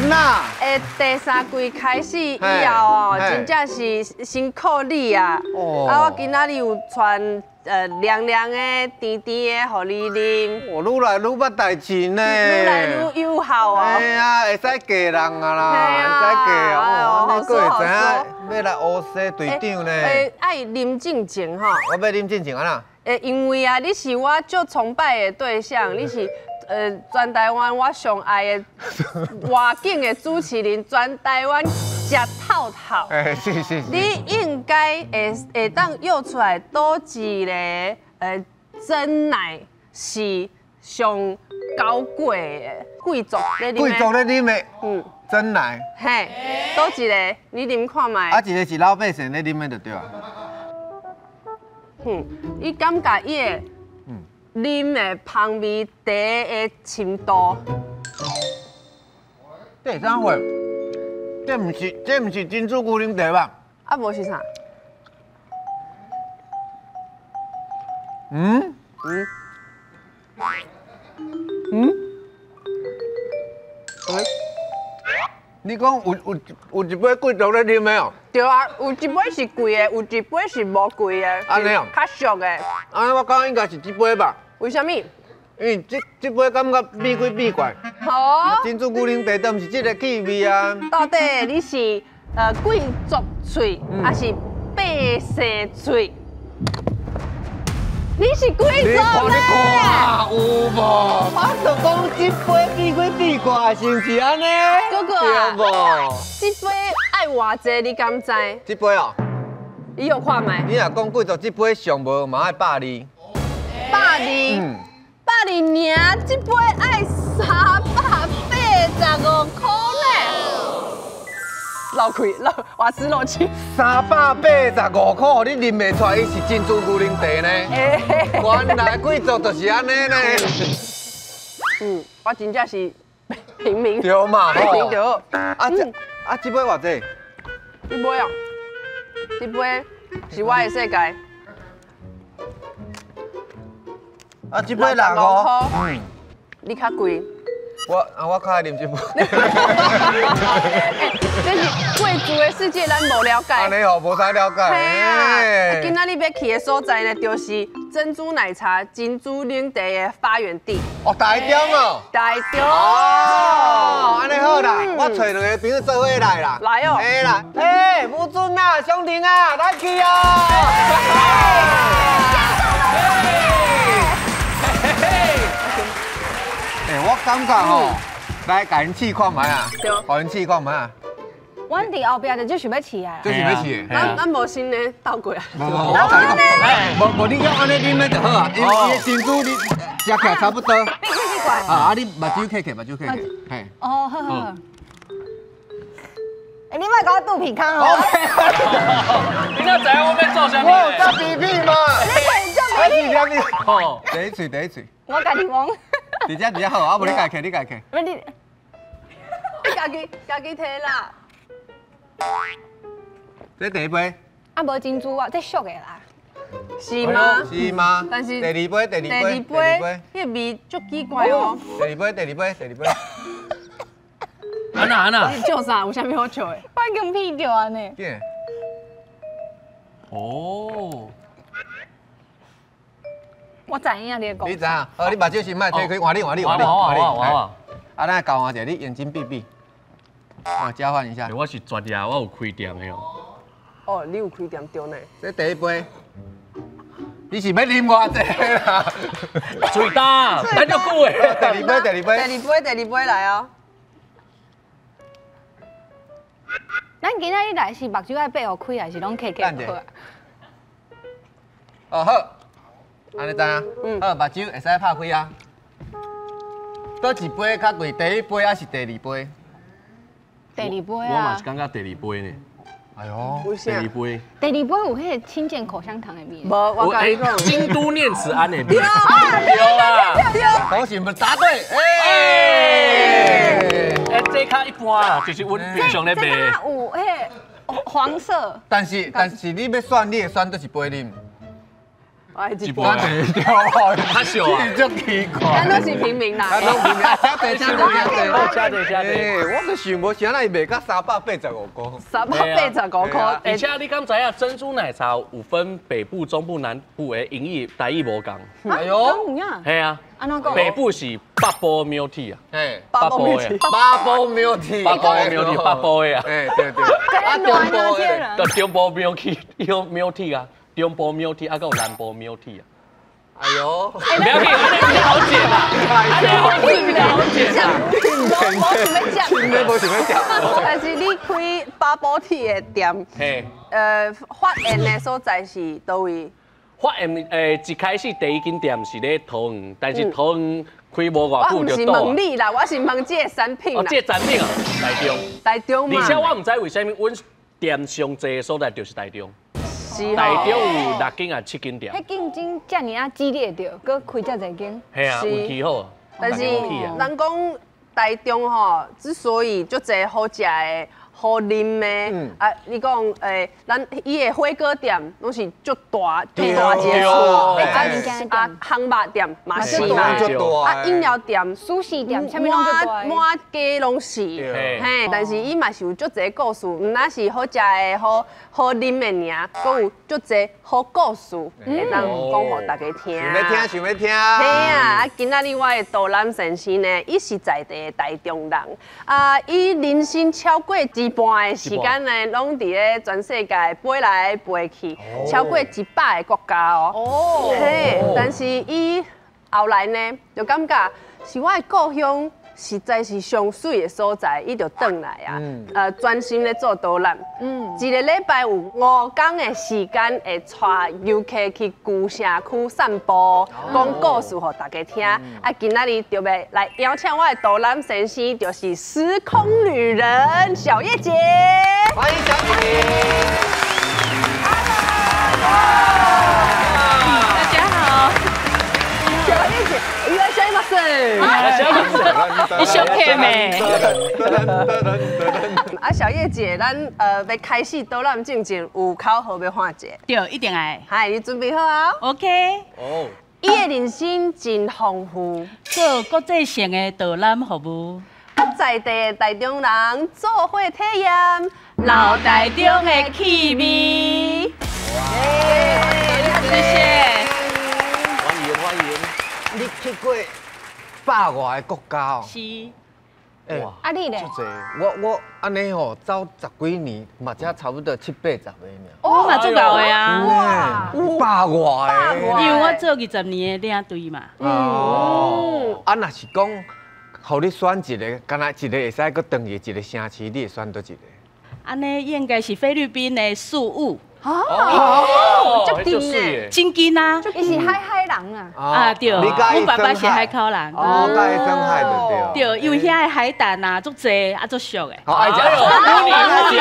安那？欸，第三季開始以後哦，真正是辛苦你啊！啊，我今仔日有傳涼涼的、甜甜的，予你啉。哦，愈來愈捌代誌呢。愈來愈有效哦。哎呀，會使嫁人啊啦，會使嫁哦。你閣會知影欲來烏西隊長呢？欸，愛啉進前吼。我欲啉進前按怎？欸，因為啊，你是我足崇拜的對象，你是全台灣我上愛的外景的主持人，全台灣食透透。欸，是是是。你應該會當約出來佗一個珍奶是上高貴的貴族咧啉。貴族咧啉的，珍奶。嘿，佗一個你啉看覓。啊，一個是老百姓咧啉的就對啊。你感覺伊的啉的香味茶的深度？這是啥貨？這毋是珍珠牛奶茶吧？啊，無是啥？嗯嗯嗯。喂，你講有一杯貴族咧啉的哦？對啊，有一杯是貴的，有一杯是無貴的，按呢哦，較俗的。啊，我感覺應該是這杯吧？為啥物？因為這杯感覺美鬼美怪。好。珍珠牛奶茶都毋是這個氣味啊。到底你是貴族喙，還是百姓喙？你是貴族呢？你看有無？我就講這杯美鬼美怪，是毋是按呢？哥哥啊，對無？這杯愛偌濟，你敢知？這杯哦，你有看覓？你若講貴族這杯上無嘛愛120。120？120爾，這杯愛385塊呢。漏氣漏，瓦斯漏氣。385塊，你啉袂出來，伊是珍珠牛奶茶呢？原來貴族就是按呢呢。我真正是平民。對嘛？平民對。啊這啊這杯偌濟？這杯哦，這杯是我的世界。啊，這杯65塊。你較貴。我啊，我較愛啉這杯。這是貴族的世界，咱無了解。按呢哦，無啥了解。嘿啊，今仔日欲去的所在呢，就是珍珠奶茶、珍珠奶茶的發源地。哦，台中哦。台中。哦，按呢好啦，我揣兩个朋友做伙來啦。來哦。嘿啦，欸，吳尊啊，湘婷啊，來去哦。欸，我感覺吼，來共𪜶試看覓啊，予𪜶試看覓啊。阮佇後壁就足想欲試啊。足想欲試。咱無先咧鬥過啊。無無，我共你講，無無你用按呢啉的就好啊，因為伊的珍珠你食起來差不多。變開始怪。啊，你目睭閉起，目睭閉起，嘿。哦，好好好。欸，你莫共我拄鼻空哦。你哪知影我欲做啥物？我有炸鼻屁嘛？你可以炸鼻屁。哦，第一喙，第一喙。我家己摸。佇遮佇遮好，啊無你家己揢，你家己揢。不你，你家己家己摕啦。這第一杯。啊，無珍珠啊，這俗的啦。是嗎？是嗎？但是第二杯，第二杯，第二杯，彼個味足奇怪哦。第二杯，第二杯，第二杯。按怎按怎？你笑啥？有啥物好笑的？我已經屁著按呢。對。哦。我知影你講。你知影？好，你目睭先莫提開，換你，換你，換你，換我，換我。啊，咱交換一下，你眼睛閉閉。啊，交換一下。我是專業，我有開店的哦。哦，你有開店對呢？這第一杯，你是欲啉偌濟啦？喙焦，等足久的。第二杯，第二杯。第二杯，第二杯來哦。咱今仔日來是目睭愛閉予開，還是攏開開好啊？哦好。按呢知影？好，目睭會使拍開啊。佗一杯較貴，第一杯還是第二杯？第二杯啊。我嘛是感覺第二杯呢。哎呦，第二杯。第二杯有彼個清健口香糖的味。無，我共你講。京都念慈菴的味。對啊，對啊，對。恭喜你們答對。哎，哎，這較一般啦，就是阮平常咧賣。這較有彼個黃色。但是你欲選，你會選佗一杯啉？愛一杯。咱第二條，較俗啊，足奇怪。咱攏是平民啦。咱攏平民，請坐，請坐，請坐，請坐，請坐。我就想無啥，伊賣甲385塊。385塊。而且你敢知影珍珠奶茶有分北部、中部、南部的英語、台語無仝？哎喲，係啊。按怎講？北部是北部 milk tea 啊，嘿，北部的，北部 milk tea，北部 milk tea，北部的啊。哎，對對。啊，中部的。中部 milk tea，milk tea 啊，中部 milk tea，啊，閣有南部 milk tea 啊。哎呦，不要緊，按呢比較好剪啦，按呢比較好剪啦。無想欲食，真的無想欲食。但是你開 bubble tea 的店，嘿，發現的所在是佗位？發現一開始第一間店是咧桃園，但是桃園開無偌久就倒。我毋是問你啦，我是問這個產品啦。哦，這個產品啊，台中。台中嘛。而且我毋知為啥物，阮店上濟的所在就是台中。台中有6間啊，7間店。彼競爭遮爾仔激烈著，閣開遮濟間。係啊，運氣好。但是人講台中吼，之所以足濟好食的、好啉的，啊，你講咱伊的火鍋店攏是足大、足大一个厝，啊，烘肉店嘛是嘛，啊，飲料店、壽司店，啥物攏足大，滿街攏是，嘿，但是伊嘛是有足濟故事，毋但是好食的、好好啉的爾，閣有足濟好故事會當講予大家聽。想欲聽，想欲聽。嘿啊，啊，今仔日我的導覽先生呢，伊是在地的台中人，啊，伊人生超過一半的時間呢，攏佇咧全世界飛來飛去，超過100個國家哦。哦，嘿，但是伊後來呢，就感覺是我的故鄉實在是上媠的所在，伊就轉來啊，專心咧做導覽。嗯，一個禮拜有5天的時間會帶遊客去舊城區散步，講故事予大家聽。啊，今仔日就欲來邀請我的導覽先生，就是時空旅人小葉姐。歡迎小姐。 Hello，大家好。小葉姐，いらっしゃいませ。いらっしゃいませ。你小客咩？啊，小葉姐，咱欲開始導覽進前有口號欲喊一下。對，一定愛。嗨，你準備好啊？OK。哦。伊的人生真豐富，做國際性的導覽服務，在地的台中人做伙體驗老台中的氣味。謝謝。歡迎歡迎。你去過100外个國家哦？是。哇！啊你咧？足濟，我按呢吼走10幾年，嘛才差不多7、80個爾。我嘛足𠢕的啊！哇，100外个。因為我做20年的領隊嘛。哦。啊，若是講，予你選一個，敢若一個會使閣轉去一個城市，你會選佗一個？按呢應該是菲律賓的宿霧。哦，足近的，真近啊！伊是海海人啊！啊對，阮爸爸是海口人。哦，佮伊耍海就對。對，因為遐的海胆啊，足濟啊，足俗的。好愛食。你你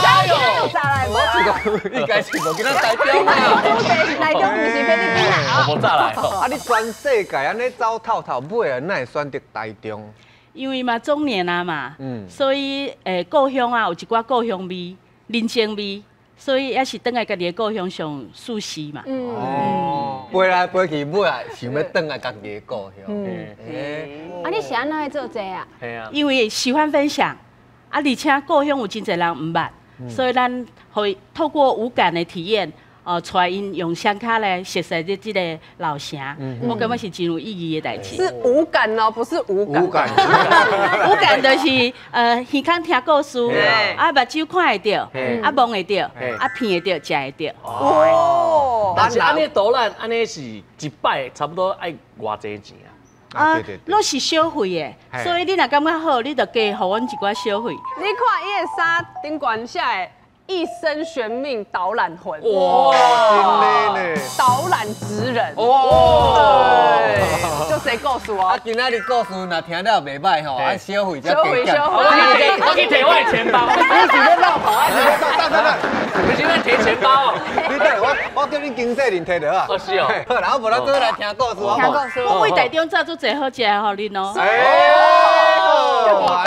哎呦，我這個應該是無見咱台中啊。主題是台中，毋是菲律賓啊。無早來。啊，你全世界按呢走透透，尾啊，哪會選擇台中？因為嘛中年啊嘛，所以故鄉啊有一寡故鄉味、人情味。所以也是轉來家己的故鄉上舒適嘛。哦，飛來飛去，尾啊想欲轉來家己的故鄉。啊，你是按怎去做這啊？係啊。因為喜歡分享，啊，而且故鄉有真濟人毋捌，所以咱予透過五感的體驗，哦，帶𪜶用雙跤來熟悉這個老城，我感覺是真有意義的代誌。是五感哦，不是無感。五感。五感就是耳孔聽故事，啊，目睭看會著，啊，摸會著，啊，鼻會著，食會著。哦。但是按呢導覽，按呢是一擺差不多愛偌濟錢啊？啊，攏是小費的，所以你若感覺好，你就加予阮一寡小費。你看伊的衫頂懸寫的。一生懸命導覽魂，哇，真的呢，導覽職人，哇，就這故事哦。啊，今仔日故事若聽了袂䆀吼，啊，小費才小費小費，我去提我的錢包。你是欲落跑還是欲等等等？你是欲提錢包？你等我，我叫恁經紀人提著啊。哦，是哦。好啦，我無咱做來聽故事，聽故事。我為台中做足濟好食的，予恁哦。哎，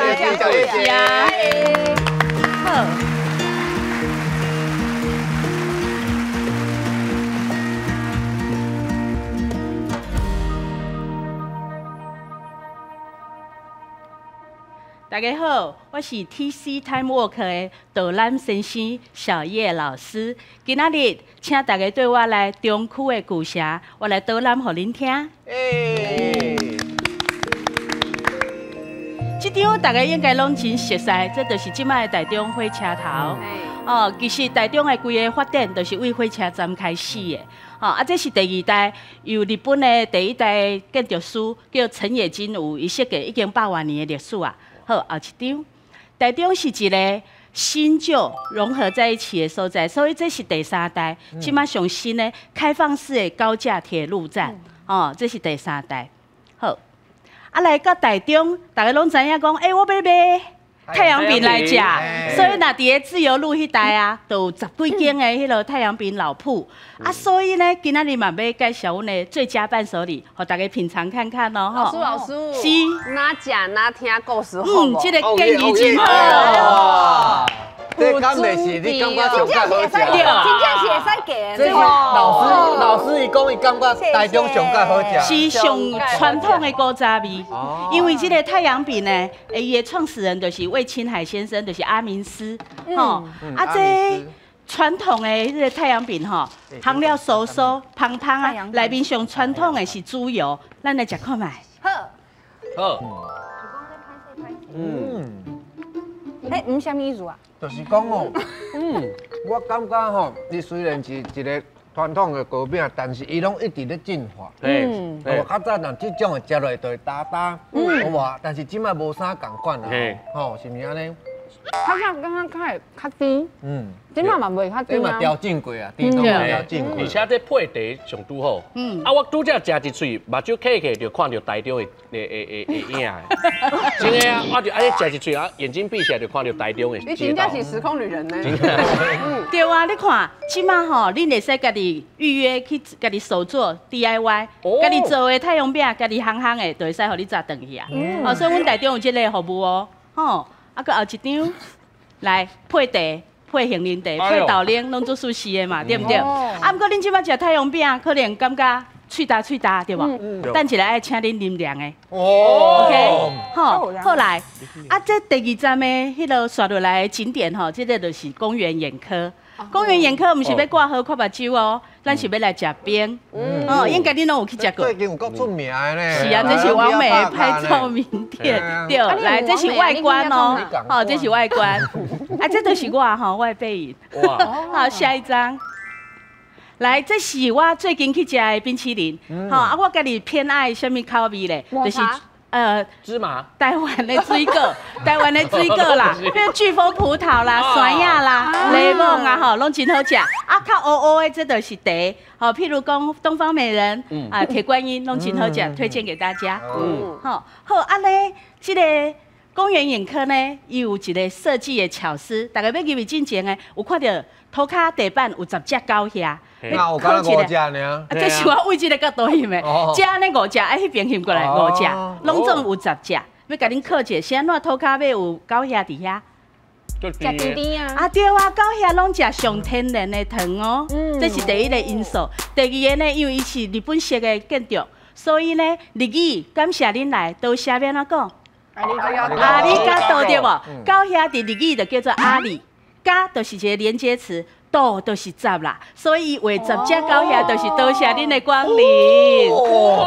謝謝謝謝。好。大家好，我是 TC Time Walk 的導覽先生小葉老師。今仔日請大家綴我來中區的舊城，我來導覽予恁聽。欸，這張大家應該攏真熟悉，這就是這擺的台中火車頭。哦，其實台中的規个發展，就是為火車站開始的。哦，啊，這是第二代，由日本的第一代建築師叫陳野金吾，伊設計已經100外年的歷史啊。好，後一張，台中是一個新舊融合在一起的所在，所以這是第三代，這擺上新的開放式的高架鐵路站。哦，這是第三代。好，啊，來到台中，大家攏知影講，欸，我欲買太陽餅來食，所以若佇个自由路彼帶啊，就有十幾間的彼个太陽餅老鋪。啊，所以呢，今仔日嘛欲介紹阮的最佳伴手禮，予大家品嘗看看哦。老師，老師，是，哪食哪聽故事好。嗯，這个建議真好。這敢袂是你感覺上蓋好食？對，真正是會使加。這是老師，老師伊講伊感覺台中上蓋好食。是上傳統的古早味，因為這个太陽餅呢，伊的創始人就是魏青海先生，就是阿明師。吼，啊，這傳統的這个太陽餅吼，烘了酥酥、芳芳啊，內面上傳統的是豬油，咱來食看覓。好。好。嗯。欸，毋啥物意思啊？就是講哦，我感覺吼，伊雖然是一個傳統的糕餅，但是伊攏一直咧進化。對，我較早若這種的食落就會焦焦，有無？但是這擺無啥仝款啦，吼，是毋是按呢？較早感覺較會較甜，這擺嘛袂較甜啊。這嘛調整過啊，甜度嘛調整過。而且這配茶上拄好。啊，我拄才食一喙，目睭瞌起就看著台中的影。真的啊，我就按呢食一喙啊，眼睛閉起來就看著台中的。你真正是時空旅人呢。對啊，你看，這擺吼，恁會使家己預約去家己手做 DIY，家己做的太陽餅，家己烘烘的，就會使予你紮轉去啊。哦，所以阮台中有這个服務哦，吼。啊，閣後一張來配茶、配杏仁茶、配豆奶，攏做舒適的嘛，對毋對？啊，毋過恁這擺食太陽餅，可能感覺喙焦喙焦，對無？等一下愛請恁啉涼的。哦。OK，好，好來。啊，這第二站的彼个紲落來的景點吼，這个就是公園眼科。公園眼科毋是欲掛號看目睭哦，咱是欲來食冰。哦，應該恁攏有去食過。最近有夠出名的呢。是啊，這是網美拍照名店。對，來，這是外觀哦。哦，這是外觀。啊，這就是我吼，我的背影。哇。好，下一張。來，這是我最近去食的冰淇淋。吼，啊，我家己偏愛啥物口味咧？就是。芝麻，台灣的水果，台灣的水果啦，比如巨峰葡萄啦、酸葉啦、檸檬啊，吼，攏真好食。啊，較烏烏的這就是茶，吼，譬如講東方美人，啊，鐵觀音，攏真好食，推薦給大家。嗯，好，好，按呢，這个公園眼科呢，伊有一个設計的巧思，大家欲入去進前呢，有看著塗跤地板有10隻狗遐。那有敢若5隻爾？啊，這是我為這个角度翕的，這按呢5隻，啊彼邊翕過來5隻，攏總有10隻。欲共恁考一下，是按怎塗跤尾有狗遐佇遐？食甜甜啊！啊對啊，狗遐攏食上天然的糖哦，這是第一个因素。第二个呢，因為伊是日本式的建築，所以呢，日語感謝恁來，多謝欲按怎講？阿里嘎多對無？狗遐佇日語就叫做阿里，嘎就是一个連接詞。多就是10啦，所以伊畫10隻狗遐，就是多謝恁的光臨。哦，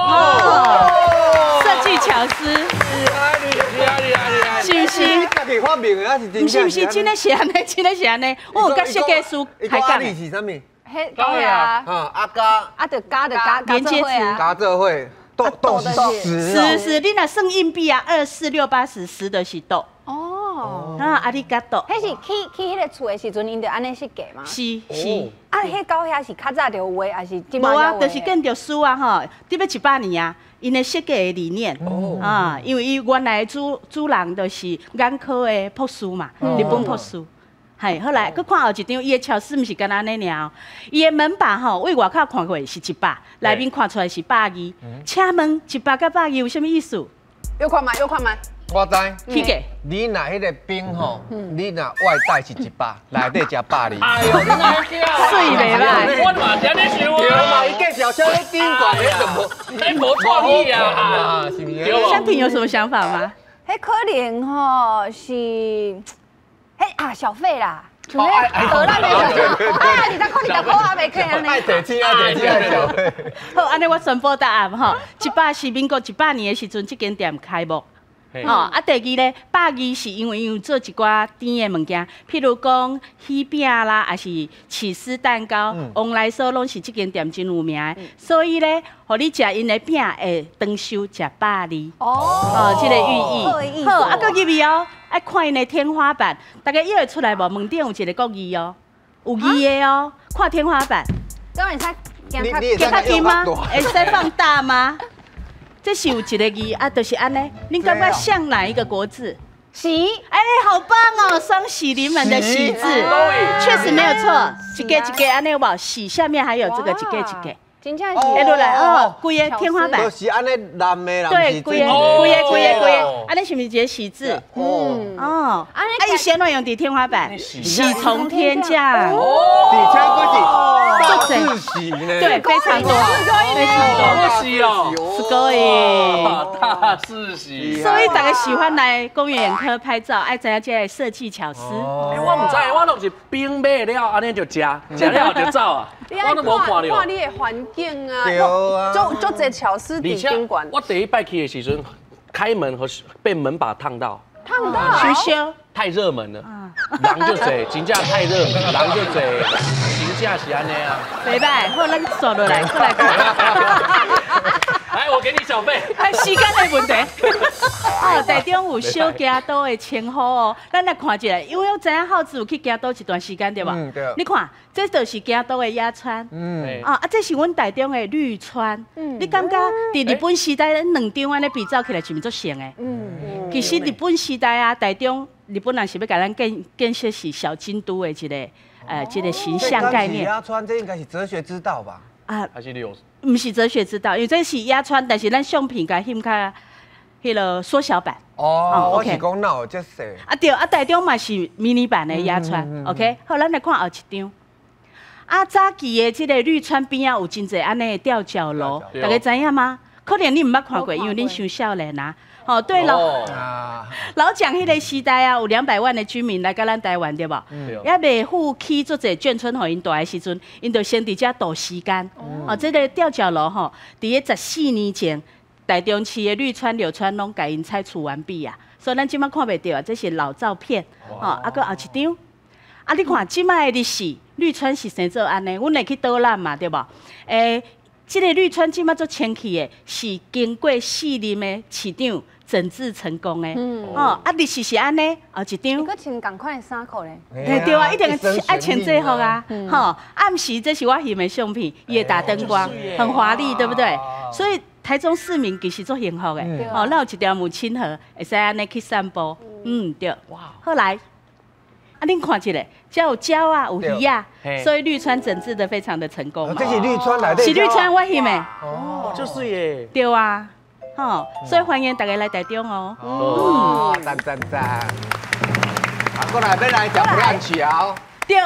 設計巧思，是毋是？家己發明的，還是真？毋是毋是，真的是按呢，真的是按呢。我有佮設計師開講。阿里是啥物？彼狗遐。啊加。啊，就加就加連接詞。加做伙。多是是，你若算硬幣啊，2、4、6、8、10，十就是多。哦，啊，阿里嘎多。彼是起彼个厝的時陣，𪜶就按呢設計嗎？是是。啊，彼狗遐是較早就有的，還是這無啊，就是建築師啊，吼，這欲100年啊，𪜶的設計的理念，啊，因為伊原來主人就是眼科的博士嘛，日本博士。嘿，好來，閣看後一張，伊的巧思毋是干焦按呢爾，伊的門把吼，對外口看過是100，內面看出來是120。請問100佮120有啥物意思？有看嗎？有看嗎？我知。去過。你若彼个冰吼，你若外帶是100，內底食120。哎呦，你哪會水袂歹。我嘛是按呢想啊。對嘛，伊介紹啥咧頂懸咧就無，恁無創意啊，是毋是？香婷有什麼想法嗎？彼可能吼是，彼啊小費啦。像彼荷蘭的小費，啊20塊20塊啊，袂客按呢。愛提錢愛提錢愛小費。好，按呢我宣布答案吼，100是民國100年的時陣，這間店開幕。吼，啊，第二咧，百二是因為伊有做一寡甜的物件，譬如講喜餅啦，抑是起司蛋糕，旺來酥攏是這間店真有名的，所以咧，予你食𪜶的餅會長壽食百二。哦，這個寓意。好，啊，閣入去哦，愛看𪜶的天花板，大家約會出來無？門頂有一個國字哦，有字的哦，看天花板。敢會使行較近嗎？會使放大嗎？這是有一個字啊，就是按呢。你感覺像哪一個國字？喜。哎，好棒哦，雙喜臨門的喜字，確實沒有錯。一個一個按呢有無？喜下面還有這個一個一個。真正是。哎，落來哦，規个天花板。就是按呢藍的啦。對，規個規個規個規個，按呢是毋是一個喜字？嗯。哦。啊，伊先亂用佇天花板，喜從天降。哦。而且閣是大四喜呢。對，非常多，非常多。喜哦，是可以。大四喜。所以大家喜歡來宮原眼科拍照，愛知影這个設計巧思。欸，我毋知，我攏是冰買了，按呢就食，食了就走啊。我都無看著。看你的環境啊，對啊，足足濟巧思佇賓館。我第一擺去的時陣，開門和被門把燙到。燙到。取消。太熱門了，人就濟，真正太熱門，人就濟，真正是按呢啊。袂䆀，好，咱煞落來，過來看。來，我給你小費。哎，時間的問題。哦，台中有小京都的稱呼哦，咱來看一下，因為我知影浩子有去京都一段時間對無？嗯，對。你看，這就是京都的野川。嗯。啊，這是阮台中的綠川。嗯。你感覺佇日本時代，兩張按呢比照起來，是毋是足像的？嗯。其實日本時代啊，台中日本人是欲共咱建設是小京都的一個這個形象概念。野川，這應該是哲學之道吧？啊，還是柳？毋是哲學之道，因為這是野川，但是咱相片共翕較彼个縮小版。哦，我是講哪有這細？啊對，啊台中嘛是迷你版的野川，OK。好，咱來看後一張。啊，早期的這個綠川邊仔有真濟按呢吊腳樓，大家知影嗎？可能你毋捌看過，因為恁傷少年啊。哦，對了，老蔣彼个時代啊，有200萬的居民來到咱台灣，對無？猶未付起足濟眷村予𪜶住的時陣，𪜶就先佇遮度時間。哦，這个吊腳樓吼，佇咧14年前，台中市的綠川、柳川攏共𪜶拆除完畢啊，所以咱這擺看袂著啊，這是老照片。哦，啊，閣後一張。啊，你看這擺的歷史，綠川是生做按呢，阮會去導覽嘛，對無？欸，這个綠川這擺足清氣的，是經過四任的市長整治成功的。哦，啊，歷史是按呢，後一張。閣穿仝款的衫褲咧。對啊，一定愛穿制服啊，吼。暗時這是我翕的相片，伊會打燈光，很華麗，對不對？所以台中市民其實足幸福的，哦，咱有一條母親河，會使按呢去散步，嗯，對。後來，啊，恁看一下，遮有鳥仔，有魚仔，所以綠川整治的非常的成功。這是綠川來的。是綠川我翕的。哦，足媠的。對啊，吼，所以歡迎大家來台中哦。哦，讚讚讚！啊，過來欲來食布蘭橋。對，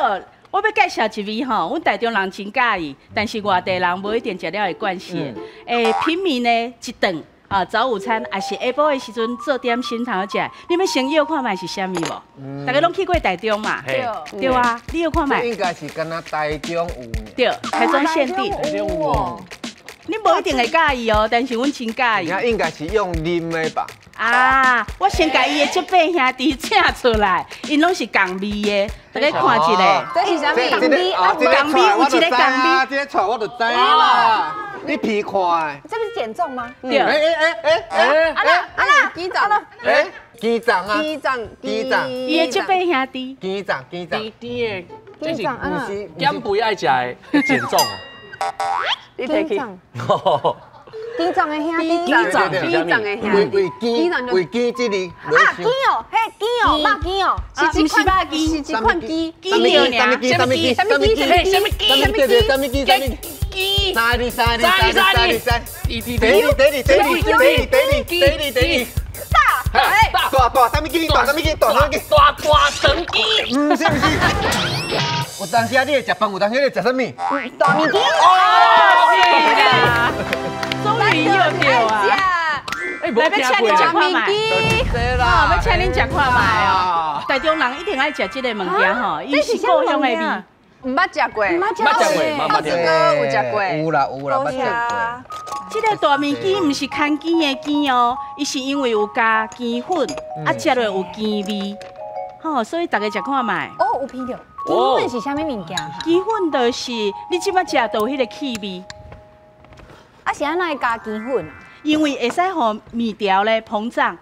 我欲介紹一味吼，阮台中人真佮意，但是外地人無一定食了會慣勢。欸，平民呢一頓啊，早午餐抑是下晡的時陣做點心通食，你欲先搖看覓是啥物無？大家攏去過台中嘛？對啊，你搖看覓？應該是敢若台中有。對，台中限定。台中有。你無一定會佮意哦，但是阮真佮意。應該是用啉的吧？啊，我先共伊的這八兄弟請出來，𪜶攏是仝味的，大家看一下。這是啥物？仝味啊，仝味有一个仝味。這个出來我就知啦。你皮看的。這不是減重嗎？對。欸欸欸欸。啊啦啊啦，機長。欸，機長啊。機長，機長。伊的這八兄弟。機長，機長。甜甜的，這是減肥愛食的減重。你提去。機長的兄弟，機長機長的兄弟，為機為機這裡。啊，雞哦，彼雞哦，肉雞哦，是毋是肉雞？是一款雞，雞對爾。啥物雞？啥物雞？啥物雞？啥物雞？啥物雞？啥物雞？三二三二三二三二三，第二第二第二第二第二第二第二。大大大啥物雞？大啥物雞？大啥物雞？大大長雞。毋是毋是。有當時啊，你會食飯，有當時你會食啥物？大麵雞。哦，是啊，終於又對啊！哎，無来，欲请恁食看覓。对哦，欲请恁食看覓哦。台中人一定愛食這个物件吼，伊是故鄉的味。毋捌食過，毋捌捌食過，浩子哥有食過。有啦有啦，捌食過。這个大麵羹毋是牽羹的羹哦，伊是因為有加羹粉，啊食落有羹味，吼，所以大家食看覓。哦，有聞著。羹粉是啥物物件？羹粉就是你這擺食到彼个氣味。啊，是按怎會加羹粉啊？因為會使予麵條咧膨脹。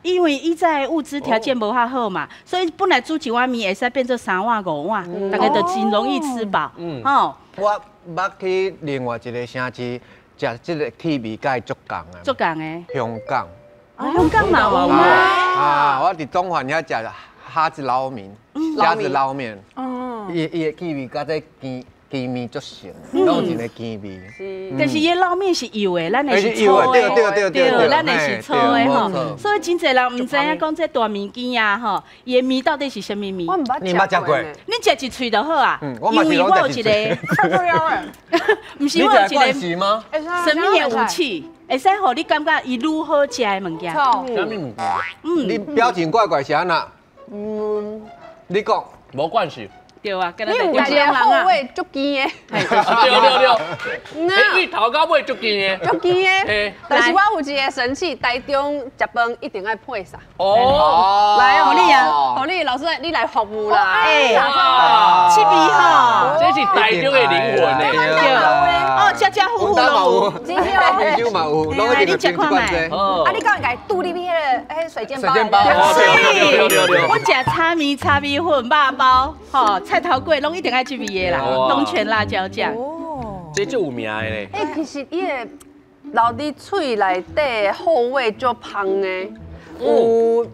因為以前物資條件無遐好嘛，所以本來煮一碗麵會使變做三碗五碗，大家就真容易吃飽。吼，我捌去另外一个城市食這个氣味，佮伊足仝的。足仝的。香港。啊，香港嘛有嗎？啊，我佇中環遐食蝦子撈麵，蝦子撈麵。伊的氣味佮這羹羹麵足像，攏有一个羹味。但是伊的撈麵是幼的，咱的是粗的。對，咱的是粗的吼。所以真濟人毋知影講這大麵羹啊吼，伊的麵到底是啥物麵？我毋捌你捌食過？你食一喙就好啊。因為我有一個，毋是我有一個神秘的武器，會使予你感覺伊愈好食的物件。啥物物件？你表情怪怪是按怎？你講無關係。對啊，你有一个後尾足甜的，對對對，伊頭到尾足甜的，足甜的。但是我有一个神器，台中食飯一定愛配啥？哦，來哦，你啊，予你老師你來服務啦。哎，這味吼，這是台中的靈魂呢。對哦，家家戶戶攏有，真少嘛有，攏一定食看覓。啊，你敢會共拄入去彼个水煎包？水煎包。是，我食炒麵、炒米粉、肉包，吼，菜頭粿攏一定愛這味的啦，東泉辣椒醬。哦，這足有名的咧。欸，其實伊个留佇喙內底後味足芳的，有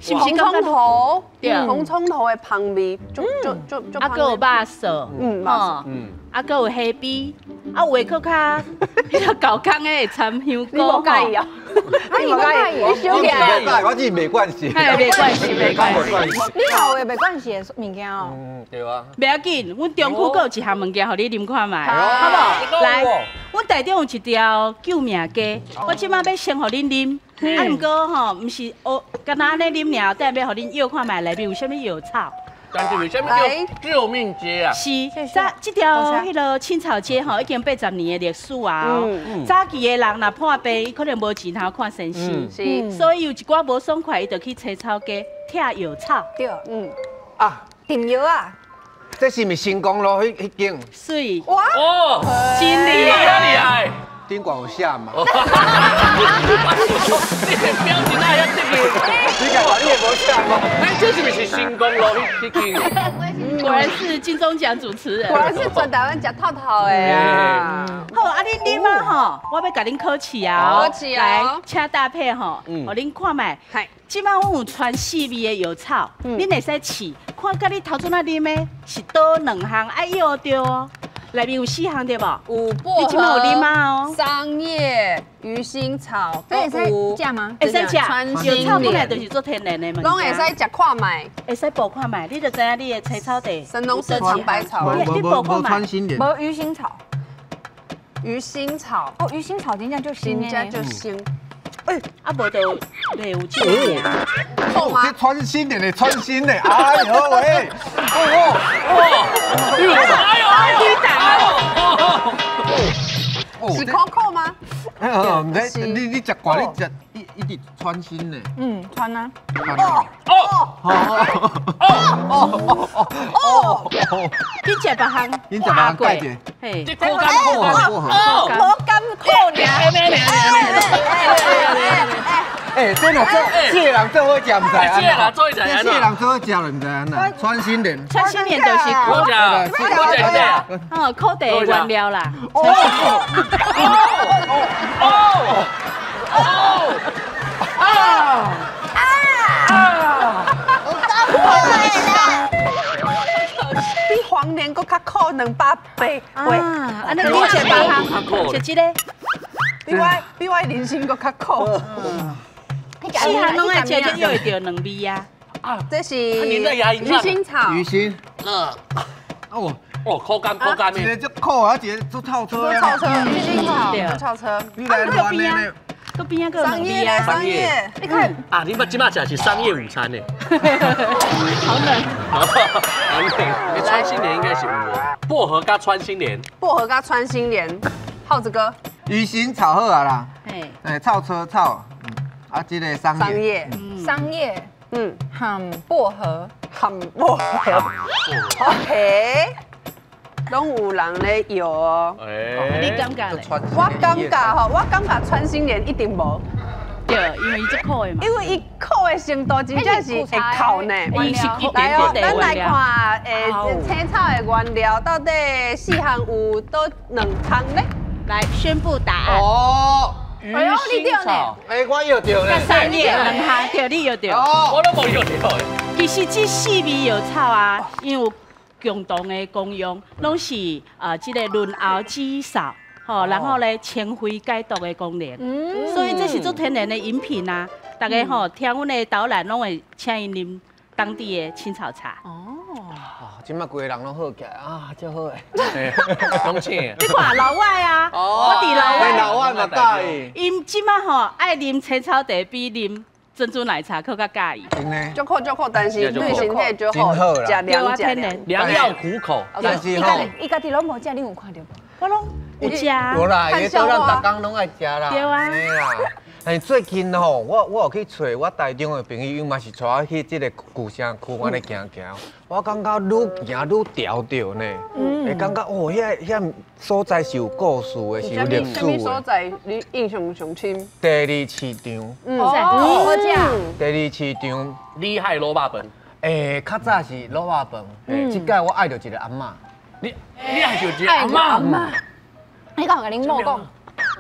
紅蔥頭，紅蔥頭的芳味，足足足足。啊，閣有肉臊，啊，閣有蝦米，啊，有的閣較彼个厚工的會摻香菇。你無佮意啊？你無佮意？你收起來。我只是袂慣勢。嘿，袂慣勢，袂慣勢。你嘛有袂慣勢的物件哦？對啊。袂要緊，阮中區閣有一項物件，予你啉看覓，好無？來，阮台中有一條救命雞，我這擺欲先予恁啉。啊，毋過吼，毋是哦，干焦按呢啉爾，等下欲予恁藥看覓，內面有啥物藥草？但是為啥物叫救命雞啊？是，這條彼个青草街吼，已經80年的歷史啊。早期的人若破病，伊可能無錢通看先生，是，所以有一寡無爽快，伊就去青草街拆藥草。對，啊，停藥啊。這是毋是成功路彼間？水。哇！哦，真厲害！厲害！頂懸有寫嘛？你的表情哪會遐得意？你講話你會無寫嗎？哎，這是毋是成功路彼間？果然是金鐘獎主持人，果然是全台灣食透透的啊！好，啊恁啉啊吼，我欲共恁考試啊！考試啊！來，請搭配吼，予恁看覓。這擺阮有傳四味的藥草，恁會使試，看佮你頭拄仔啉的是佗兩項愛藥著哦。內面有四項對無？有薄荷，你這擺有啉啊？哦，桑葉、魚腥草，這會使食嗎？會使食。藥草本來就是做天然的物件，攏會使食看覓，會使補看覓，你就知影你的青草地。神農氏嘗百草，你補看覓。無魚腥草，魚腥草，哦，魚腥草真正就腥，真正就腥。哎，啊無就袂有這個。哦，這穿心的呢，穿心的，哎呦喂，哦哇，哎呦哎呦，哦，是口口嗎？哦，你食慣，你食一直穿心的。嗯，穿啊。哦哦哦哦哦哦哦！你食別項，你食別項蓋者。嘿，這口感口感哦，無甘苦爾。哎，真的，這個人做好食，毋知按這個人做好食，這個人做好食就毋知按怎。穿心蓮，穿心蓮就是苦茶，苦茶，哦，苦茶原料啦。哦哦哦啊啊！比黄连阁较苦200倍。啊，按呢你食别项，食这个，比我人生阁较苦。四项攏愛食，才會著兩味啊！啊，這是魚腥草。魚腥。哦哦，口感口感一個足苦啊，一個足透車。足透車，魚腥草，足透車。你來亂的呢？閣邊仔閣有兩味啊。桑葉，你看啊，你捌這擺食是桑葉午餐呢？好冷。好冷。欸，穿心蓮應該是有哦，薄荷佮穿心蓮。薄荷佮穿心蓮，浩子哥。魚腥草好啊啦。哎，臭草草，啊，這個桑葉。桑葉，含薄荷，含薄荷。OK。攏有人咧搖哦。你感覺咧？我感覺吼，我感覺穿心蓮一定無。對，因為伊足苦的嘛。因為伊苦的程度真正是會哭呢。伊是苦。來哦，咱來看，青草的原料到底四項有佗兩項呢？來宣布答案。哦，魚腥草。哎，我搖著咧。桑葉兩項，對，你搖著。我都無搖著。其實這四味藥草啊，因為有共同的功用，攏是這個潤喉止嗽，吼，然後咧清肺解毒的功能。所以這是足天然的飲品啊！大家吼聽阮的導覽，攏會請𪜶啉當地的青草茶。哦，這擺規个人攏好起來啊，足好的。攏請。你看老外啊，我佇老外。老外嘛佮意。𪜶這擺吼愛啉青草茶比啉珍珠奶茶閣較佮意。真的。足苦足苦，但是對身體足好，食涼食涼。良藥苦口。但是吼，伊家己攏無食，你有看著無？我攏有食。有啦，伊倒咱逐工攏愛食啦。對啊。但是最近吼，我有去揣我台中的朋友，伊嘛是帶我去這個舊城區按呢行行，我感覺愈行愈調著呢，會感覺哦，遐所在是有故事的，是有歷史的。啥物所在你印象上深？第二市場。哦，好食。第二市場。厲害滷肉飯。欸，較早是滷肉飯，這擺我愛著一個阿嬤。你愛著一個阿嬤？你敢有共恁某講？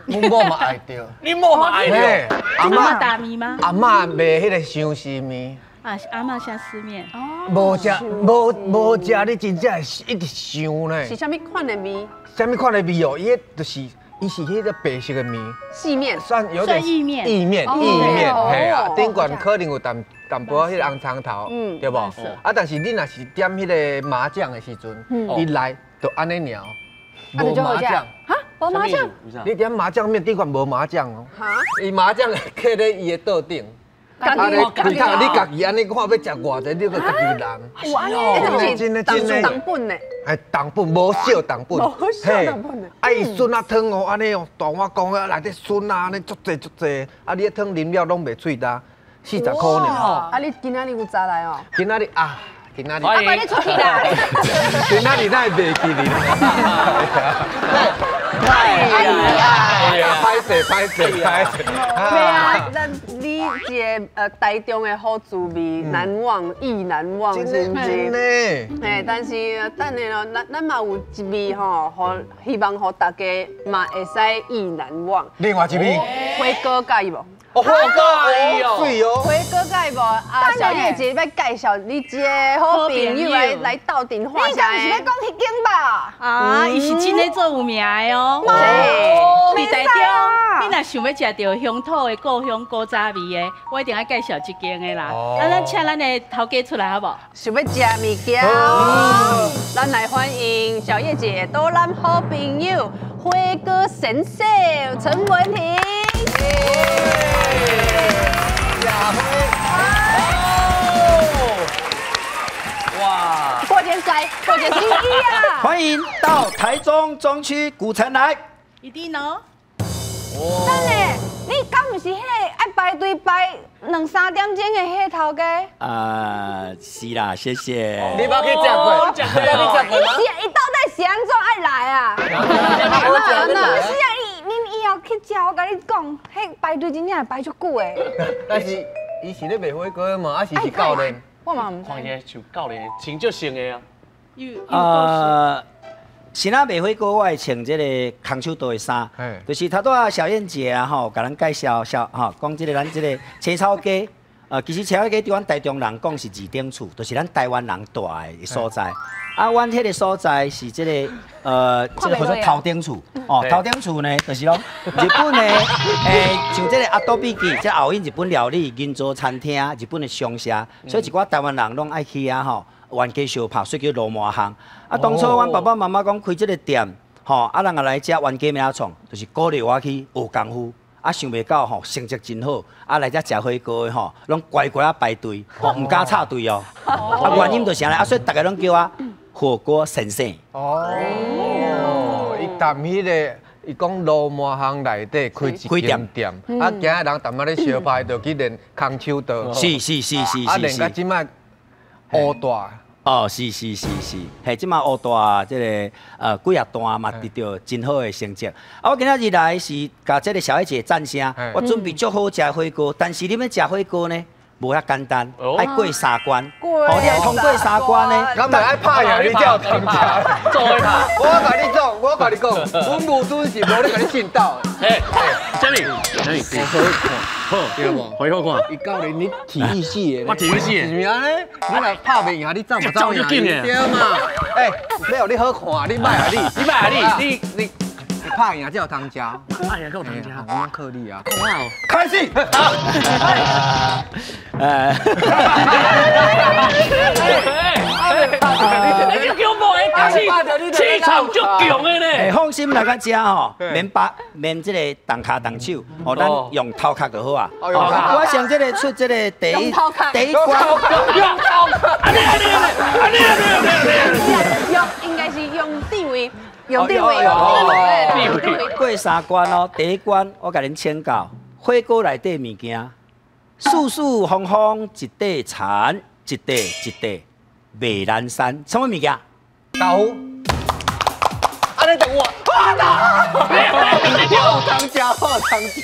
阮某嘛愛著，你某嘛愛著。阿嬤大麵嗎？阿嬤賣彼個相思麵。啊，阿嬤相思麵。哦。無食無無食，你真正會一直想呢。是啥物款的麵？啥物款的麵哦？伊就是伊是彼個白色的麵。細麵。算有點。意麵。意麵，意麵，嘿啊，頂懸可能有淡淡薄仔彼個紅蔥頭，對無？啊，但是你若是點彼個麻醬的時陣，伊來就按呢爾，無麻醬。無麻醬，你點麻醬麵頂懸無麻醬哦。伊麻醬放咧伊的桌頂，啊你你家己按呢看欲食偌濟，你閣家己人。有按呢？真的真的。重本的。哎，重本無少重本。無少重本的。啊，伊笋仔湯哦，按呢哦，大碗公啊，內底笋仔按呢足濟足濟，啊，你湯啉了攏袂喙焦，40箍爾。啊，你今仔日有早來哦？今仔日啊。今仔日，阿爸你出去啦！今仔日哪會袂記你？哎呀，歹勢歹勢歹勢。對啊，咱你這個台中的好滋味難忘，意難忘，是毋是？嘿，但是等下咯，咱嘛有一味吼，予希望予大家嘛會使意難忘。另外一味，火鍋佮意無？火鍋哦，水哦！火鍋佮意無？啊，小葉姐欲介紹你這个好朋友來鬥陣話。你敢是欲講彼間吧？啊，伊是真的足有名的哦。佇台中，你若想欲食著鄉土的故鄉古早味的，我一定愛介紹這間的啦。啊，咱請咱的頭家出來好無？想欲食物件，咱來歡迎小葉姐，都咱好朋友火鍋先生陳文婷。哇！過節賽，過節新衣啊！歡迎到台中中區古城來。一定哦。等下，你敢毋是彼個愛排隊排兩三點鐘的彼個頭家？啊，是啦，謝謝。你捌去食過？你食過嗎？伊到底是按怎愛來啊？不是啊，伊恁以後去食，我共你講，彼排隊真正會排足久的。但是伊是咧賣火鍋的嘛，啊是教練？我嘛毋知。看起來像教練，穿足像的啊。是哪賣火鍋，我會穿這個空手道的衫，就是頭拄仔小燕姐啊吼，共咱介紹小吼，講這個咱這個青草雞，其實青草雞對阮台中人講是二等厝，就是咱台灣人住的所在。啊，阮彼個所在是這個這個叫做頭等厝哦，頭等厝呢，就是講日本的像這個阿多比記，這後因日本料理、銀座餐廳、日本的商社，所以一寡台灣人攏愛去啊吼。冤家相拍，所以叫羅麻巷。啊，當初阮爸爸媽媽講開這個店，吼，啊，人若來遮冤家欲按怎創，就是鼓勵我去學功夫。啊，啊，想袂到吼，成績真好，啊來遮食火鍋的吼，攏乖乖仔排隊，吼毋敢插隊哦。啊，原因就是按呢，啊，所以逐家攏叫我火鍋先生。哦，伊踮彼个，伊講羅滿巷內底開一間店，啊，今仔人踮仔咧相拍，就去練空手道。是是是是。啊，練到這擺烏大。哦，是是是是，嘿，這擺烏大這个幾仔段嘛得著真好的成績。啊，我今仔日來是共這个小燕姐讚聲，我準備足好食火鍋，但是你欲食火鍋呢？無遐簡單，愛過三關。哦，你愛通過三關呢？咱嘛愛拍贏你才有通食。做伙拍。我共你講，我共你講，阮無尊是無咧共你信鬥的。嘿，啥物？啥物？好看，好，對無？好好看。伊教練你體育系的，我體育系的。是毋是按呢？你若拍袂贏，你走嘛走就緊的。對嘛？欸，沒有你好看，你莫啊你，你莫啊你，你。拍贏才有通食，拍贏才有通食，我靠你啊！開始。你叫无的，氣場足強的呢。放心來到遮吼，免把免這個動跤動手，哦，咱用頭殼就好啊。我上這個出這個第一第一關，用頭殼，用應該是用地位。用地位，地位。過三關哦，第一關我共恁請教，火鍋內底物件，四四方方一塊田，一塊一塊袂難山，什麼物件？豆腐。啊，你等我，我通食，我通食。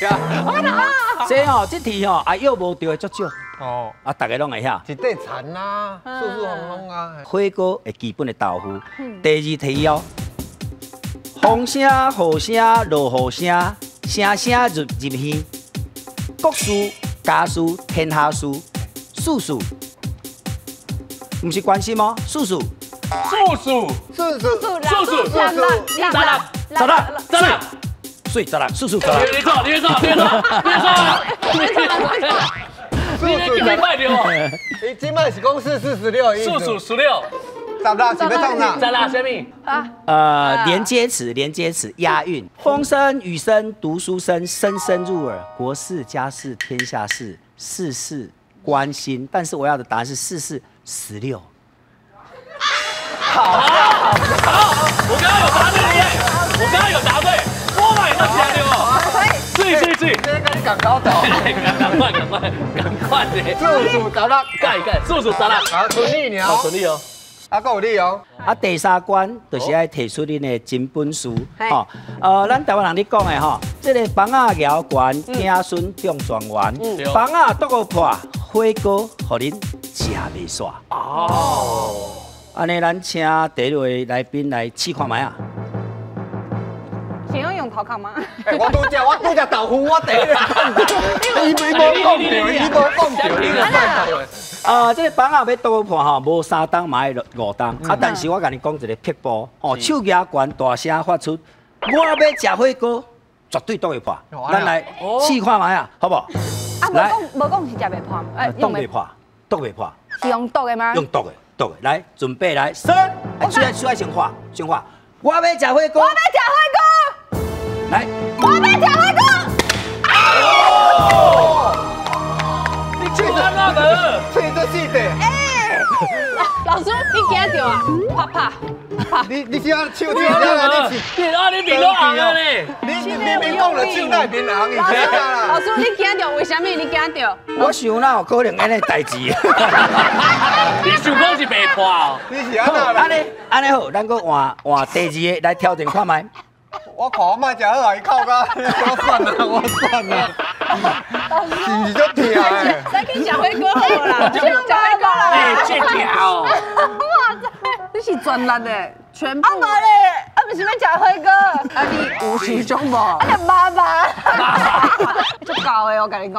這吼，這題吼，啊，藥無著的足少。哦。啊，逐家攏會曉。一塊田啊，四四方方啊。火鍋的基本的豆腐。第二題哦。風聲、雨聲、落雨聲，聲聲入入耳。國事、家事、天下事，事事，毋是關心哦，事事。事事。事事。事事。十六。十六。十六。水十六，事事十六。你錯，你錯，你錯，你錯，你錯。你你歹著哦。伊這擺是講四四十六，四四十六。十六是欲創啥？十六啥物？啊，連接詞，連接詞，押韻。風聲、雨聲、讀書聲，聲聲入耳。國事、家事、天下事，事事關心。但是我要的答案是四四十六。好，好，我剛剛有答對，我剛剛有答對，我買到對哦。是是是，這跟你講高頭。趕快，趕快，趕快的。四四十六，蓋蓋，四四十六。好，順利哦。好，順利哦。啊，閣有你哦！啊，第三關就是愛提出恁的真本事，吼。咱台灣人咧講的吼，這个房仔搖懸，子孫中狀元，房仔獨個破，火鍋予恁食袂煞。哦。按呢，咱請第一位來賓來試看覓啊。想要用頭殼嗎？欸，我拄食，我拄食豆腐，我第一个講著，伊無講著，伊無講著，你就算豆。這个房仔欲倒破吼，無三冬嘛愛五冬。啊，但是我共你講一个撇步，吼，手舉懸，大聲發出，我欲食火鍋，絕對擋會破。咱來試看覓啊，好無？啊，無講無講是食袂破，欸，擋袂破，擋袂破。是用毒的嗎？用毒的，毒的。來，準備來，三，出來，先畫，先畫。我欲食火鍋，我欲食火鍋。來，我欲食火鍋。你去哪的？嘴做细的。哎，老師，你驚著啊？啪啪啪！你是按手指啊？你啊，你面都紅啊咧！你明明講了手哪會面紅？老師，你驚著？為啥物你驚著？我想哪有可能按呢代誌？你想講是袂破哦？你是按怎？按呢按呢好，咱閣換換第二個來挑戰看覓。我看我莫食好啊，伊哭甲，我算啦，我算啦，是毋是足疼的？咱去食火鍋好啦，食火鍋啦！哎，這疼哦！哇塞，你是全力的，全部。啊無咧，啊毋是欲食火鍋。啊你有受傷無？啊你媽媽，足厚的，我共你講。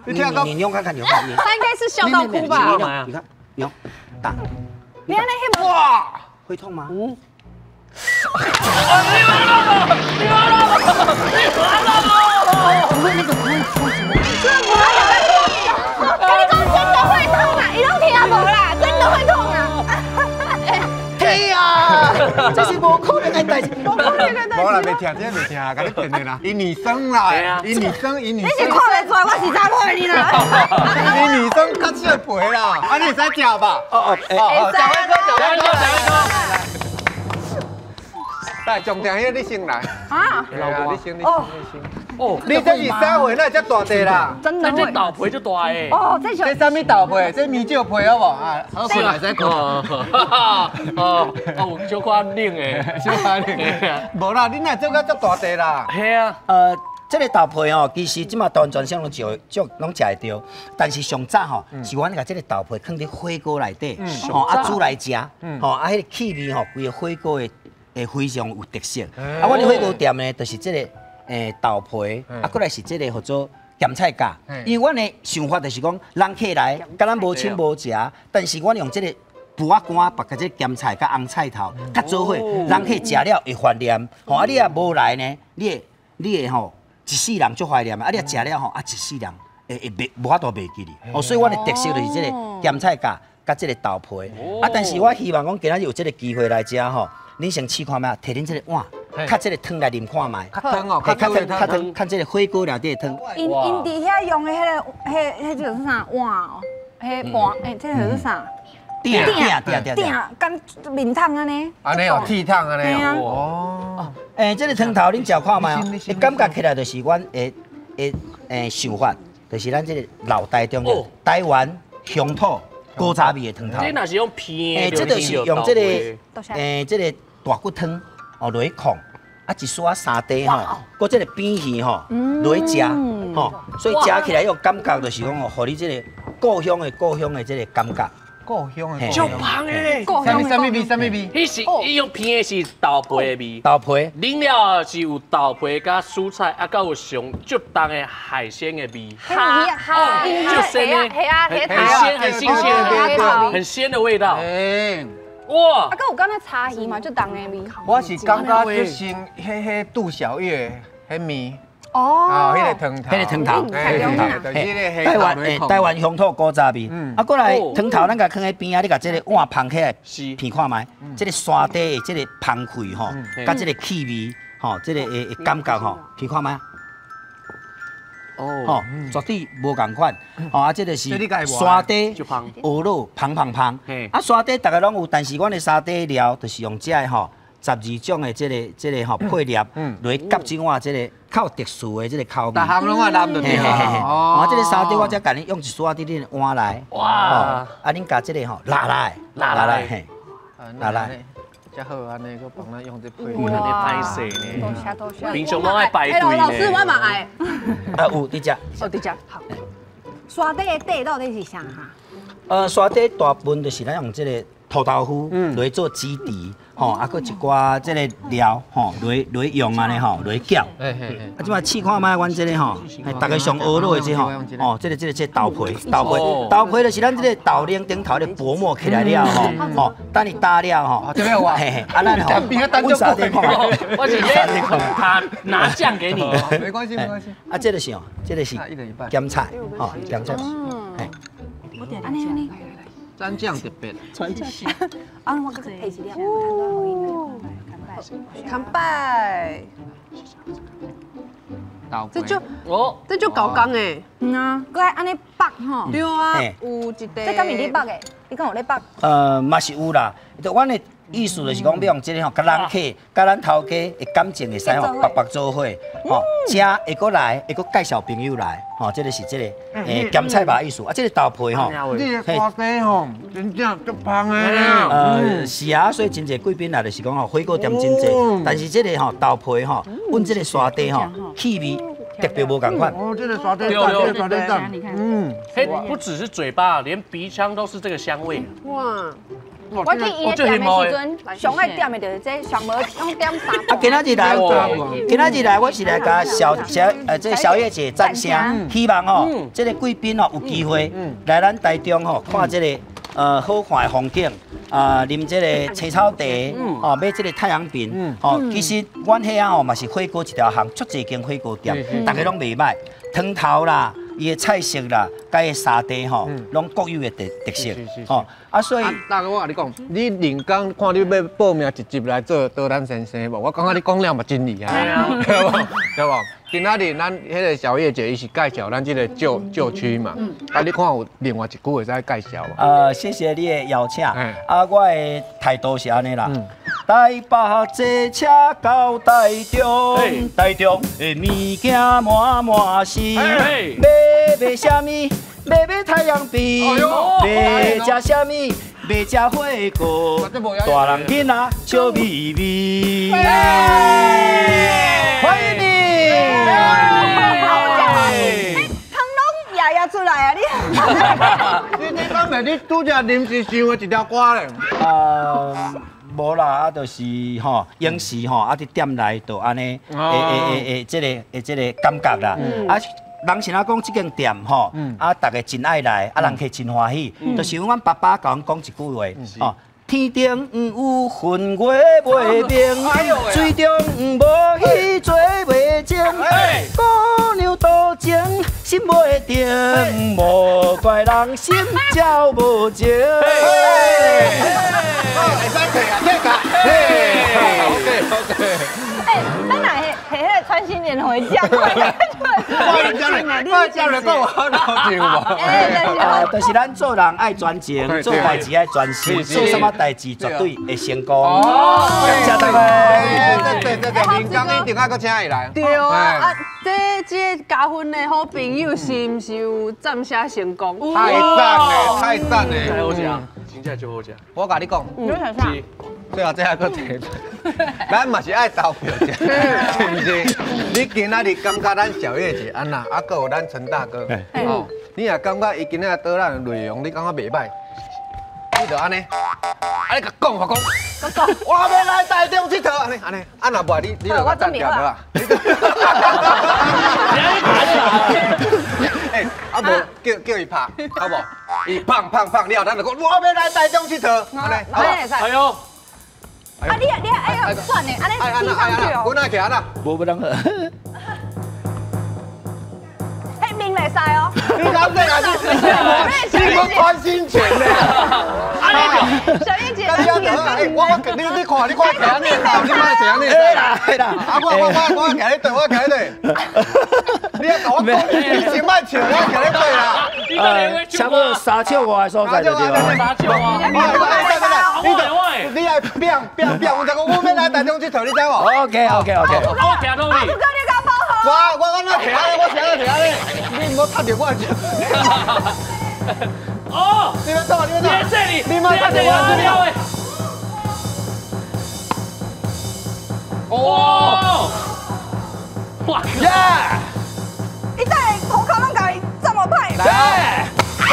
你用看看，你用看。他應該是笑到哭吧？你看，你用打。你按呢彼無？哇，會痛嗎？嗯。你完了！你完了！不會那個不會痛什麼？這不會跟你講真的會痛啊！伊攏聽無啦，真的會痛啊！天啊！這是無可能的代誌。無可能的代誌。無啦，袂聽，這袂聽，共你騙的啦。伊女生啦，伊女生，伊女生。你是看袂出來，我是查某的你啦。伊女生較少皮啦，啊，你會使食吧？哦哦，哦，食火鍋，食火鍋，食火鍋。來，上廳迄個你先來。啊？你先，你先，你先。哦，你這是啥貨？哪會遮大塊啦？真的。這豆皮就大的。哦，這這啥物豆皮？這米酒皮好無？啊，好困會使困。哦哦，小可冷的，小可冷。無啦，你哪做甲遮大塊啦？係啊。這個豆皮哦，其實這馬台灣全省攏食，足攏食會著。但是上早吼，是阮共這個豆皮囥佇火鍋內底，吼啊煮來食，吼啊彼個氣味吼，規個火鍋的會非常有特色。啊，阮的火鍋店呢，就是這個豆皮，啊，過來是這個叫做鹹菜角。因為阮的想法就是講，人客來，佮咱無親無食，但是阮用這個布仔乾縛共這個鹹菜佮紅菜頭，較做伙，人客食了會懷念。吼啊，你若無來呢，你會吼一世人足懷念啊！你若食了吼，啊一世人會袂無法度袂記哩。哦，所以阮的特色就是這個鹹菜角佮這個豆皮。啊，但是我希望講今仔日有這個機會來遮吼，恁先試看覓，提恁這個碗，較這個湯來啉看覓。較湯哦，較湯，較湯，看這個火鍋內底的湯。𪜶𪜶佇遐用的彼個、彼彼叫做啥碗哦？彼盤，欸，這叫做啥？鼎鼎鼎鼎，敢面桶按呢？按呢哦，铁桶按呢哦。欸，這個湯頭恁食看覓哦？感覺起來就是阮的想法，就是咱這個老台中的台灣鄉土古早味的湯頭。這若是用片的，這就是用這個這個大骨湯哦落去控，啊一絲仔沙茶吼，閣這個扁魚吼落去食吼，所以食起來有感覺就是講哦，予你這個故鄉的這個感覺。故鄉的，足香的，啥物味？啥物味？彼是伊用片的是豆皮的味，豆皮。啉了是有豆皮佮蔬菜，啊，佮有上足重的海鮮的味。蝦蝦，足鮮的，很鮮，很新鮮，很鮮的味道。哇！啊，閣有敢若柴魚嘛，足重的味。我是感覺足像彼杜小月彼麵。哦，彼個湯頭，彼個湯頭，台灣台灣鄉土古早味。啊，過來湯頭，咱共囥佇邊仔，你共這個碗捧起來，闻看覓，這個沙茶的這個芳氣吼，佮這個氣味吼，這個會感覺吼，闻看覓。哦，吼，絕對無仝款。吼，啊，這個是沙茶蚵仔芳芳芳。啊，沙茶逐个攏有，但是阮的沙茶料就是用這个吼。12種的這個吼配料，來夾這碗這個較有特殊的這個口味。逐項攏愛淋就對了。哦，這個沙茶我才共你用一絲仔佇恁碗內。哇！啊，恁共這個吼拉來，拉來，嘿，拉來。才好按呢，閣幫咱用這配。哇，按呢歹勢呢。多謝多謝。平常攏愛排隊呢。老師，我嘛愛。啊，有佇遮。哦，佇遮。好。沙茶的底到底是啥哈？沙茶大部分就是咱用這個土豆腐來做基底。吼，啊，閣一寡這個料吼，來用按呢吼，來攪。啊，這擺試看覓，阮這個吼，逐家上學落的這吼，哦，這個豆皮，豆皮就是咱這個豆奶頂頭的薄膜起來了吼，吼，等伊焦了吼。這邊有啊。嘿嘿，啊，咱吼，阮沙茶看。我是他拿醬給你，沒關係，沒關係。啊，這個是哦，這個是鹹菜，吼，鹹菜。嘿。按呢按呢。蘸醬特別。啊，我閣提一粒。乾杯。這就哦，這就厚工的。嗯啊，閣愛按呢縛吼。對啊，有一塊。這敢是你縛的？你敢有咧縛？嘛是有啦。就阮的意思就是講，欲用這個吼，佮人客、佮咱頭家的感情會使吼，縛縛做伙，吼，食會閣來，會閣介紹朋友來，吼，這個是這個鹹菜肉意思。啊，這個豆皮吼，你的沙茶吼，真正足芳的。是啊，所以真濟貴賓來就是講吼，火鍋店真濟，但是這個吼豆皮吼，阮這個沙茶吼，氣味特別無仝款。哦，這個沙茶讚，這個沙茶讚。嗯，嘿，不只是嘴巴，連鼻腔都是這個香味。哇！我去伊的店的時陣，上愛點的就是這，上無攏點三。啊，今仔日來，我是來共這小葉姐讚聲，希望哦，這個貴賓哦有機會來咱台中吼看這個好看的風景，啊，啉這個青草茶，哦，買這個太陽餅，哦，其實阮遐哦嘛是火鍋一條巷，足濟間火鍋店，逐家攏袂䆀，湯頭啦。伊的菜色啦，佮伊的沙地吼，攏各有的特色，吼。啊，所以大哥，我共你講，你連工看你欲報名直接來做導覽先生無？我感覺你講了嘛真厲害，對無？對無？今仔日咱彼个小葉姐伊是介紹咱這个舊區嘛，啊，你看有另外一句會使介紹無？謝謝你的邀請。啊，我的態度是按呢啦。台北坐車到台中，台中的物件滿滿是，欲買啥物？欲買太陽餅，欲食啥物？欲食火鍋。大人囡仔笑眯眯。歡迎你。湯攏爺爺出來啊！你你講袂？你拄才臨時想的一條歌咧？無啦，啊，就是吼，閒時吼，啊，佇店內就按呢，會這個感覺啦。啊，人是若講這間店吼，啊，逐家真愛來，啊，人客真歡喜，就是阮爸爸共阮講一句話，吼。天頂有雲月袂明，水中無魚做袂精。姑娘多情心袂定，莫怪人心照無情。會使退啊，退卡。嘿，OK OK。哎，咱若彼彼彼个穿心連回家，我講來講我老笑無。啊，就是咱做人愛專情，做代誌愛專心，做啥物代誌絕對會成功。哦，感謝大家。對對對，林剛一定愛閣請伊來。對啊，啊，這加分的好朋友是毋是有暫時成功？太讚了，太讚了，太好食，真正足好食。我共你講，你想啥？最後這還閣提，咱嘛是愛投票者，是毋是？你今仔日感覺咱小葉姐按怎？啊，閣有咱陳大哥，哦，你若感覺伊今仔日導覽的內容，你感覺袂䆀，你就按呢，啊，你共講話講，我欲來台中𨑨迌，按呢按呢，啊若無你就共暫停好啊。欸，啊無叫伊拍，好無？伊砰砰砰了，咱就講我欲來台中𨑨迌，按呢，好無？哎喲。啊你你哎呀算嘞，按呢踢上去哦。我哪徛啦？無不能喝。嘿，面袂使哦。你講這啊？你無穿心拳咧？小葉姐，我你看你看徛按呢，你莫徛按呢。會啦會啦。啊我我我我徛咧對，我徛咧對。你啊共我講，你先莫笑，我徛咧對啦。差不多三尺外的所在就對了。三尺外。你愛變變變，我就講我欲來台中𨑨迌，你知無？OK OK OK。我徛佗位。阿哥，你共包好。我哪徛按呢？我徛按呢？你毋好踢著我。哦，你欲創？你欲創？你莫踢著我這邊。哇！哇！耶！伊等下塗跤攏共伊這麼歹。來！哦！